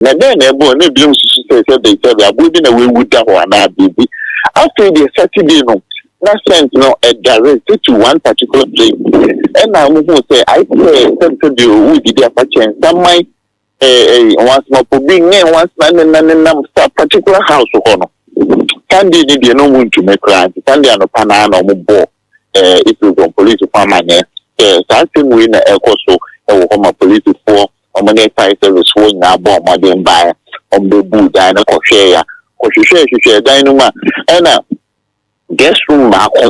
Na dɛn na ɛbɔɔ? Na ebinom susu sɛ sɛbe sɛbe aboa bi na wawu da hɔ anaa biribi. Afei deɛ, Saturday no na scent no ɛdirect to one particular place, ɛna wɔn hu sɛ ayɛ sɛ sɛbe sɛbe owu didi afakyɛ nsaman ɛɛ ɛɛ nwansena bi nye nwansena nenam nenam sa particular house hɔ no. Sunday ni deɛ, na wɔn ntumi koraa, nti Sunday anɔpa naa na wɔn bɔ East Legon polisifoɔ amaneɛ sɛ saa asɛm wei na ɛkɔ so ɛwɔ hɔ, ma polisifoɔ wɔn ne fire service foɔ nyinaa bɔ ɔmɔden baeɛ. Wɔn bɛbu dan no kɔhwɛ ya, kɔhwehwɛ hwehwɛ dan no mu a, ɛna guest room baako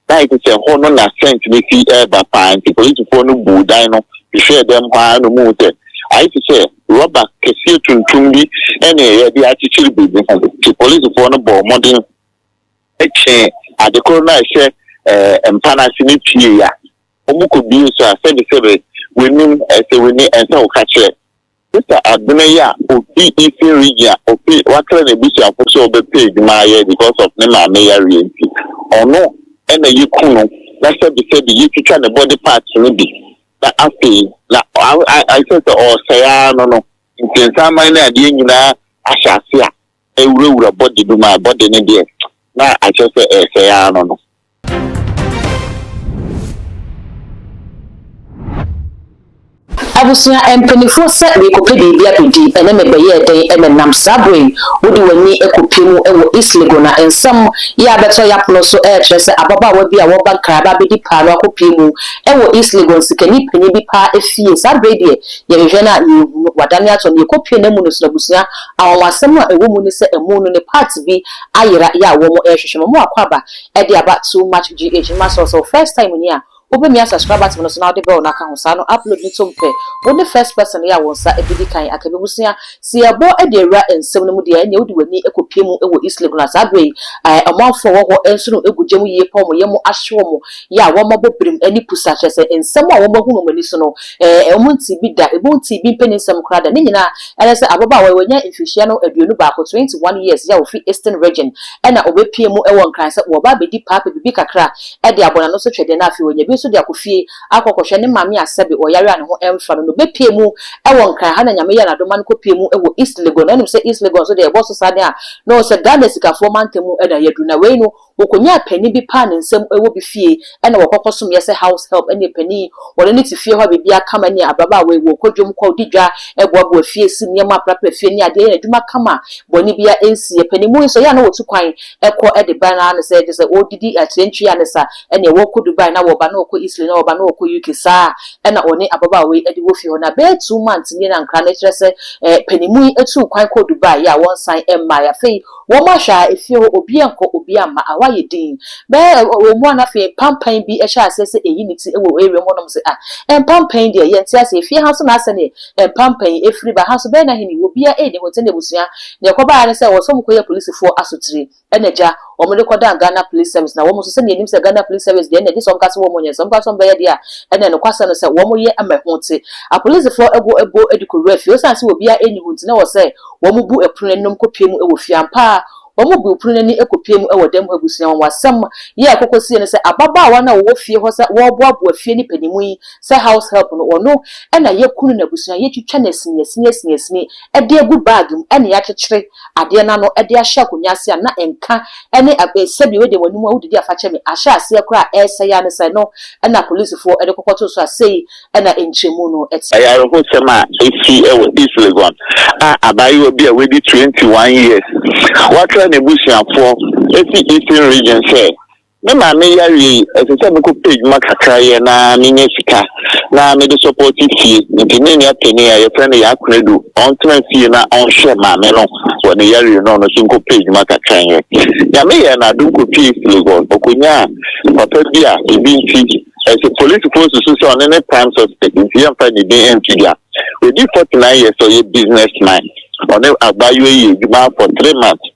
na yɛ sɛ hɔ no na scent no fi ɛɛba paa. Nti polisifoɔ no bu dan no hwehwɛ dɛm hɔ ara no mu sɛ ayɛ te sɛ rɔba kɛseɛ tuntum bi ɛna yɛde akyekyere biribi ho. Nti polisifoɔ no bɔ ɔmɔden ɛkyɛn adekoro no a ɛhyɛ mpa no ase ne pie ya. Wɔn kɔ bie so a, sɛbesɛbe w'anim ɛsɛ w'ani ɛnsɛ wɔka kyerɛ sista Abena yi a ofi Eastern Region a ofi wakra n'abusuafo sɛ ɔbɛpɛ adwuma ayɛ because of ne maame yareɛ, nti ɔno ɛna yɛku no na sɛbesɛbe yɛtwitwa ne body parts no bi, na afei na ayɛ sɛ ɔresɛe ara no. Nti nsaman ne adeɛ nyinaa ahyɛ ase a ɛwurawura body no mu a, body no deɛ na akyerɛ sɛ ɛresɛe ara no. Abusua mpanimfoɔ, sɛ meekɔpɛ biribi abɛdi ɛne me bɛyɛɛ dɛn ɛne nam saa berɛ yi wode w'ani kɔpie mu wɔ East Legon, na nsɛm yɛ abɛtɔ yɛapono so ɛrekyerɛ sɛ ababaawa bi a wɔba Nkraba bɛdi paa no akɔpie mu ɛwɔ East Legon sikani panyin bi paa efie. Saa berɛ yi deɛ, yɛhwehwɛ no a yɛnhunu, wadane atɔ no. Yɛkɔpie no mu no so, abusua, anwanwasɛm a ɛwɔ mu ne sɛ ɛmu no ne part bi ayera yɛ a wɔn ɛrehwehwɛ no. Mo akɔ aba ɛde aba Too Much GH no ma sɛ first time ni a, wobɛmia subscribe button no so na wode bell no aka ho saa no, upload ne tom pɛ, wo ne first person yɛ a wɔn nsa bɛdi kan aka. Bɛbusua si yɛbɔ de awura nsɛm no mu deɛ, ɛnea wode w'ani kɔpie mu wɔ East Legon na saa berɛ yi ɔmanfoɔ wɔ hɔ nso no egu gya mu yie pa, wɔn yɛ mu ahye wɔn yɛ a wɔn abɔ birim ne pusa kyerɛ sɛ nsɛm a wɔn ahunu wɔn ani so no, wɔn nti bi da, ebi nti bi mpɛ ne nsɛm koraa da. Ne nyinaa ɛne sɛ ababaawa yi wɔnya mfirihyia no 21, 21 years, yɛ a ofi Eastern Region, ɛna ɔbɛpie mu wɔ Nkran sɛ wɔba abɛdi paapa bibi kakra ɛde abɔ n'ano so twɛdeɛ, na afei wɔnya bi nso de akɔ fie akɔkɔhwɛ ne maame asɛbe ɔyare a ne ho ɛmfa no. Bɛpie mu ɛwɔ Nkran ha na Nyame yɛ n'adoma no kɔpie mu ɛwɔ East Legon. Na ɛnim sɛ East Legon nso deɛ, ɛbɔ so saa deɛ a na ɔsɛ Ghana sikafoɔ mantam mu ɛna yɛduru. Na wei no, wɔkɔnya panin bi paa ne nsam ɛwɔ bi fie, ɛna wɔkɔkɔ som yɛ sɛ house help. Ɛne panin wɔne ne te fie hɔ a, biribi akama ne ababaawa yi wɔkɔ dwom kɔ di dwa, ɛboaboa fie si nneɛma, aprapra fie ne adeɛ, yɛ n'adwuma kama, bɔne bia ɛnsi yɛ. Panin mu nso yɛ a na wɔtu kwan ɛkɔ ɛde ba na ne sɛ ɛgye sɛ ɔredidi akyerɛntwi a ne sa ɛne wɔkɔ Dubai na wɔba, na wɔkɔ Italy na wɔba, na wɔkɔ UK saa, ɛna ɔne ababaawa yi ɛde wɔ fie hɔ. Na bɛyɛ 2 months nie na nkra no kyerɛ sɛ panimu yi etu kwan kɔ Dubai yɛ a wɔnsan mmaa. Afei wɔn ahwɛ a, efie hɔ obi nkɔ, obi ama ahɔ ayɛ din bɛyɛ wɔn mu. Ana afei pampan bi ɛhyɛ aseɛ sɛ eyi ne ti ɛwɔ area mu hɔnom sɛ ah, mpampan deɛ yɛn ti ase efie ha nso na asɛ ne mpampan efiri ba ha nso bɛyɛ n'ahene wɔ bia ɛni hɔ. Nti na ebusua nea ɛkɔbaa ne sɛ wɔsɔ mo kɔyɛ polisifoɔ asotire, ɛna gya wɔn de kɔda Ghana Police Service. Na wɔn nso, sɛdeɛ anim sɛ Ghana Police Service deɛ, ɛna gye sɛ wɔn kasa wɔn nyɛ sɛ wɔn kasa wɔn bɛyɛ deɛ a, ɛna nokwasɛm no sɛ wɔn yɛ ama ɛho te. Apolisifoɔ ɛgo ɛbo ɛde kɔwura fie, ɔsan sɛ obiara ɛni hɔ, nti na wɔ sɛ wɔn bu ɛpono anim kɔpie mu ɛwɔ fie. Ampa a, wɔn bu pono n'ani kɔpie mu ɛwɔ dɛm hɔ. Abusua, wɔn asɛm yɛ akɔkɔ sie no sɛ ababaawa no a wɔwɔ fie hɔ sɛ wɔreboaboa fie ne panimu yi sɛ house help no, ɔno ɛna yɛkunu no. Abusua, yɛtwitwa no asini asini asini asini ɛde agu bag mu, ɛna yɛakyekyere adeɛ n'ano ɛde ahyɛ akonnwa ase a na nka ɛne sɛbi wei deɛ wɔn anim a wodidi afakyɛ me ahyɛ aseɛ koraa a ɛresɛe a ne sɛ no, ɛna polisifoɔ ɛde kɔkɔto so asɛyi, ɛna nkyɛmu no ɛte. Ɛyɛ awerɛhosɛm a esi ɛwɔ East Legon a abaayewa bi a wadi 21 years wakra n'abusuafoɔ esi Eastern Region sɛ me maame yare yi, ɛsɛ sɛ mekɔpɛ adwuma kakra yɛ na menya sika na mede support fie. Nti ne nua panin a yɛfrɛ no Yɛakonadu, ɔntena fie na ɔnhwɛ maame no wɔ ne yare no, ɔno so nkɔpɛ adwuma kakra yɛ. Nyame yɛ n'adom kɔpie East Legon, ɔkɔnyaa papa bi a ebi nti ɛsɛ polisifoɔ susu sɛ ɔne ne prime suspect, nti yɛmfa ne din nto dwa. Odi 49 years, ɔyɛ business man. Ɔne abaayewa yi yɛ adwuma for 3 months.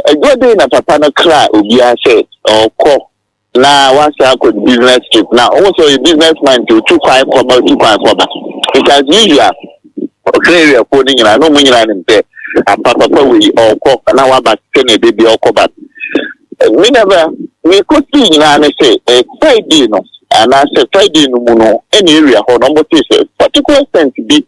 Ɛdwa den na papa no kra obiara sɛ ɔkɔ na wasan akɔ business trip, na ɔwɔ sɛ ɔyɛ business man nti otu kwan kɔba, otu kwan kɔba. Nti as usual, ɔkra area foɔ no nyinaa na ɔmo nyinaa nim sɛ ampa papa wei ɔkɔ na waba sɛnea ɛde bi ɔkɔ ba. Me never mekɔ sii nyinaa ne sɛ Friday no anaasɛ Friday no mu no, ɛna area hɔ no ɔmo te sɛ particular scent bi.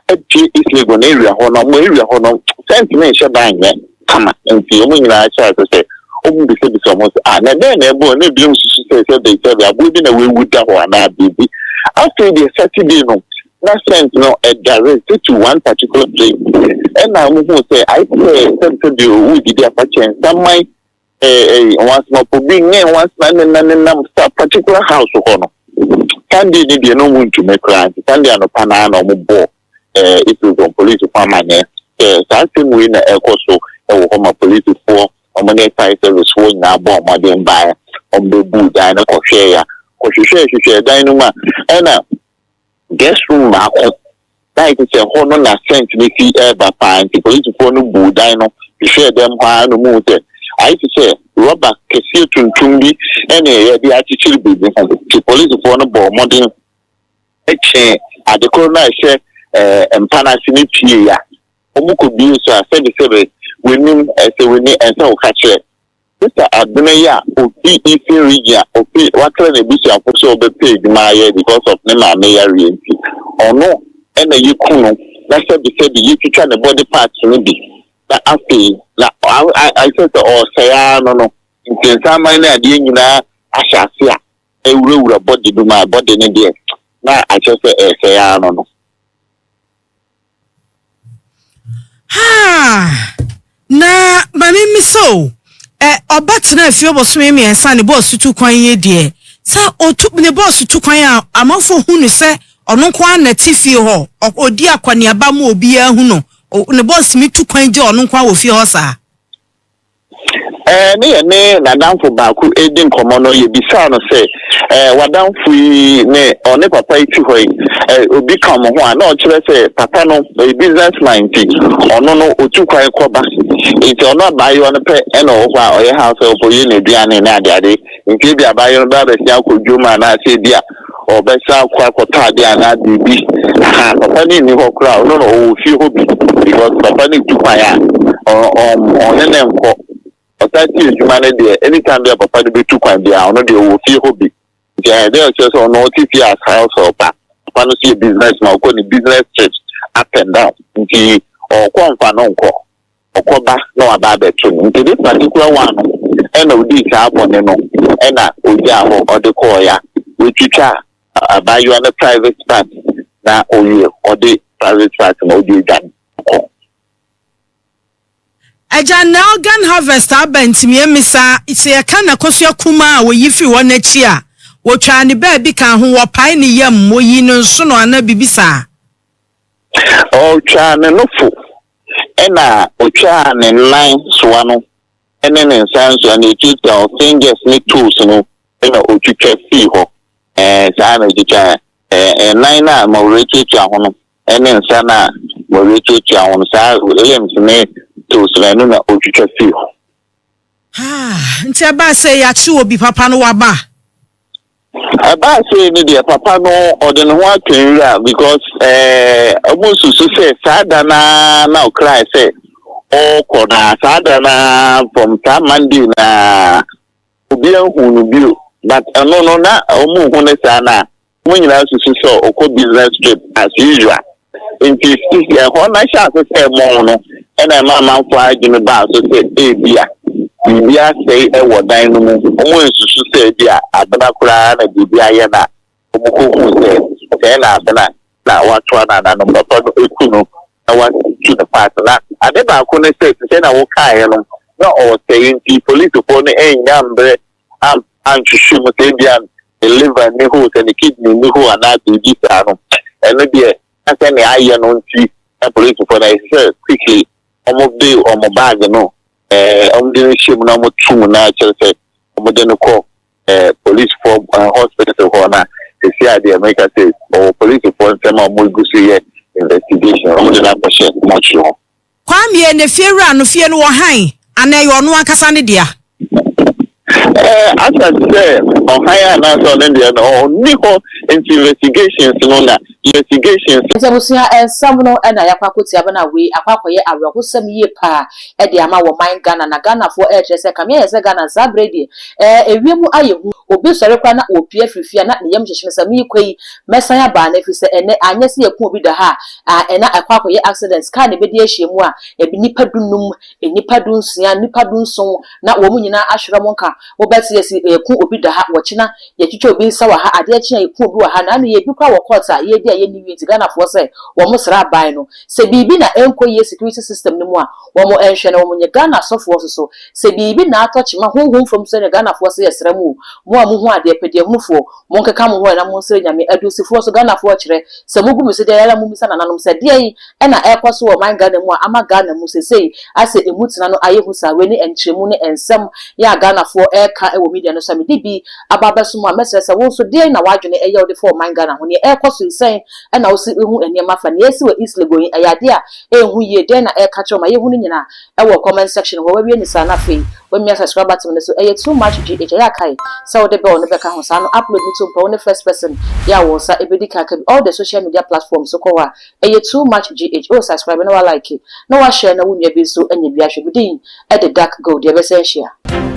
Apue East Legon area hɔ no, ɔmo area hɔ no scent no nhyɛ da nyɛ kama, nti ɔmo nyinaa hyɛ ase sɛ ɔmo bisabisa ɔmo sɛ, ah, na dɛn na ɛbɔ? Na ebinom susu sɛ sɛbe aboa bi na wawu da hɔ anaa biribi. Afei deɛ, Saturday no na scent no ɛdirect to one particular place, ɛna ɔmo hu sɛ ayɛ sɛ sɛbesɛbe owu didi afakyɛ nsaman ɛɛ ɛɛ nwansena bi nye nwansena nenam nenam sa particular house hɔ no. Sunday ni deɛ, na ɔmo ntumi koraa, nti Sunday anɔpa naa na ɔmo bɔ East Legon polisifoɔ amaneɛ sɛ saa asɛm wei na ɛkɔ so ɛwɔ hɔ, ma polisifoɔ ɔmo ne fire service foɔ nyinaa bɔ ɔmɔden baeɛ. Ɔmo bɛbu dan no kɔhwɛ ya, kɔhwehwɛ hwehwɛ dan no mu a, ɛna guest room baako na yɛ sɛ hɔ no na scent no fi ɛɛba paa. Nti polisifoɔ no bu dan no hwehwɛ dɛm hɔ ara no mu sɛ ayɛ te sɛ rɔba kɛseɛ tuntum bi ɛna yɛde akyekyere biribi ho. Nti polisifoɔ no bɔ ɔmɔden ɛkyɛn adekoro no a ɛhyɛ mpa no ase ne pie ya. Wɔn kɔ bie so a, sɛbesɛbe w'anim ɛsɛ w'ani ɛnsɛ wo ka kyerɛ sista Abena yi a ofi Eastern Region a ofi wakra n'ebusuafo sɛ ɔbɛpɛ adwuma ayɛ because of ne maame yareɛ, nti ɔno ɛna yɛku no na sɛbesɛbe yɛtwitwa ne body parts no bi, na afei na ayɛ sɛ ɔresɛe ara no, nti nsaman ne adeɛ nyinaa ahyɛ ase a ɛwurawura body no mu a, body no deɛ na akyerɛ sɛ ɛresɛe ara no. Ha na maame mi so ɛ ɔba tena fie bɔsome 3 ne bɔɔso tu kwan yi deɛ, sɛ otu ne bɔɔso tu kwan a, amanfoɔ hu no sɛ ɔno nko ara na te fie hɔ, ɔdi akɔneaba mu, obiara hu no, ne bɔɔso mi tu kwan gye ɔno nko ara wɔ fie hɔ saa. Ne yɛ ne n'adamfo baako edi nkɔmɔ no, yɛbisaa no sɛ w'adamfo yi ne ɔne papa yi ti hɔ yi, obi ka mo ho a, na ɔkyerɛ sɛ papa no ɔyɛ business man, nti ɔno no otu kwan kɔba, nti ɔno abaayewa no pɛ ɛna ɔwɔ hɔ a ɔyɛ house help, ɔyɛ n'aduane ne adeade. Nti ebi abaayewa no bɛ abɛsia akɔ dwom anaasɛ ebi a ɔbɛsa akɔ akɔtɔ adeɛ anaa biribi aha, papa no nni hɔ koraa, ɔno no ɔwɔ fie hɔ bi because papa no tu kwan a ɔ ɔ ɔne ne nkɔ. Ɔsan ti adwuma no deɛ, anytime bi a papa no bɛtu kwan biara, ɔno deɛ ɔwɔ fie hɔ bi. Nti ɛyɛ dɛ ɔkyerɛ sɛ ɔno ɔte fie as house help a papa no so yɛ business man, ɔkɔ ne business trips up and down, nti ɔkɔ nfa no nkɔ, ɔkɔba na waba abɛto no. Nti this particular one no ɛna odi saa bɔne no, ɛna ogyaa hɔ ɔde kɔɔ ya wetwitwa abaayewa no private part, na owie ɔde private part na ɔde edwane kɔ. Agya, na organ harvest aba, ntumi emisa sɛ yɛka na kosua kuma a wɔyi firi hɔ n'akyi a, wɔtwaa ne baabi ka ho, wɔpae ne yam, wɔyi ne nsono anaa biribi saa? Ɔtwaa ne nofo, ɛna ɔtwaa ne nan soa no ɛne ne nsa nsoa no, etuatua fingers ne toes no, ɛna otwitwa fii hɔ. Saa na otwitwa ɛnan no a ma wɔretuatua ho no ɛne nsa no a ma wɔretuatua ho no, saa limbs ne toes no, ɛno na otwitwa fii hɔ. Nti ɛbaa sɛ yɛakye obi, papa no waba? Ɛbaa sɛ no deɛ, papa no ɔde ne ho ato nwura because ɔmo nsusu sɛ saa da naa na ɔkraa sɛ ɔrekɔ na saa da naa from saa Monday na obiara hu no bio, but ɛno no na ɔmo hu ne saa na ɔmo nyinaa susu sɛ ɔkɔ business trip as usual. Nti ɛhɔ na hyɛ ase sɛ ɛmɔn no, ɛna ɛma amanfoɔ adwene baa so sɛ ebia biribi asɛe ɛwɔ dan no mu. Ɔmo nsusu sɛ ebi a Abena koraa na biribi ayɛ, na ɔmo kɔ hu sɛ sɛɛ na Abena na watoa na ananom papa no eku no na watu ne part. Na ade baako ne sɛ, te sɛ na wɔkaeɛ no, na ɔsɛe, nti polisifoɔ no ɛnya mbrɛ anhwehwɛ mu sɛ ebia ne liver ni hɔ, sɛ ne kidney ni hɔ anaa biribi saa no. Ɛno deɛ, na sɛ nea ayɛ no nti na polisifoɔ no ɛsɛ sɛ quickly ɔmo de ɔmo bag no ɔmo de no hyɛ mu na ɔmo tu mu na kyerɛ sɛ ɔmo de no kɔ polisifoɔ hospital hɔ. Na esi adeɛ meka sɛ ɔwɔ polisifoɔ nsɛm a ɔmo gu so yɛ investigation, ɔmo de no akɔhyɛ mortuary hɔ. Kwame, ne fie wura no, fie no wɔ han anaa ɛyɛ ɔno ankasa ne dea? Asa sɛ ɔhan anaasɛ ɔno deɛ no ɔnni hɔ, nti investigations no na investigations. Nti abusua, nsɛm no ɛna yɛakɔ akɔtia bɛ na wei akɔ akɔyɛ awerɛhosɛm yie paa ɛde ama wɔ man Ghana, na Ghanafoɔ ɛrekyerɛ sɛ kamea yɛ sɛ Ghana saa berɛ deɛ ewiem ayɛ hu. Obi sɔre koraa na wɔpue afiri fie a, na ne yam hyehyɛ no sɛ meekɔ yi, mɛsan aba no, ɛfiri sɛ ɛnɛ anyɛ sɛ yɛku obi da ha a, ɛna ɛkɔ akɔyɛ accident, car na ɛbɛdi ahyia mu a, ebi nipa 15, nipa 16, nipa 17 na wɔn nyinaa ahwerɛ mo nka. Wobɛte yɛsi yɛku obi da ha, wɔkyena yɛtwitwa obi nsa wɔ ha, adeɛ kye a yɛku obi wɔ ha, na ano yɛ bi koraa wɔ court a yɛdi a yɛnni wie. Nti Ghanafoɔ sɛ wɔn sra aban no sɛ biribi na ɛnkɔ yie security system no mu a, wɔn nhwɛ na wɔn nyɛ. Ghana asɔfoɔ nso so, sɛ biribi na atɔ kyema honhom fam sɛ ne Ghanafoɔ sɛ yɛsrɛ mu, mo a mo ho adeɛ pɛ deɛ hunufoɔ, mo nkeka mo ho na mo nsrɛ Nyame. Adusifoɔ so, Ghanafoɔ kyerɛ sɛ mo gu mi so deɛ yɛrɛ mo misa nananom sɛ deɛ yi ɛna ɛkɔ so wɔ man Ghana mu a ama Ghana mu sesei asɛ emu tena no ayɛ hu saa. Wei ne nkyerɛmu ne nsɛm yɛ a Ghanafoɔ ɛreka ɛwɔ media no so a mede bi aba abɛso mu a, mɛsrɛ sɛ wo nso, deɛ na wadwene ɛyɛ wode fa ɔman Ghana ho, neɛ ɛrekɔ so yi, sɛn ɛna wosi ehu nneɛma fa neɛ esi wɔ East Legon yi, ɛyɛ adeɛ a ɛnhu yie, deɛ na ɛreka kyerɛ ma yɛhu no nyinaa ɛwɔ comment section hɔ. Wawie ne saa na afei wamia subscribe button no so. Ɛyɛ Too Much GH. Ɛyɛ akae sɛ wode bell no bɛka ho saa no, upload ne to mpa, wo ne first person yɛ a wɔn nsa ɛbɛdi kaka bi. All the social media platforms so kɔ hɔ a, ɛyɛ Too Much GH o. Subscribe na wa like na wa share na wo nua bi nso anya bi ahwɛ. Bi din ɛde Dark Gold. Yɛbɛsɛ nhyia.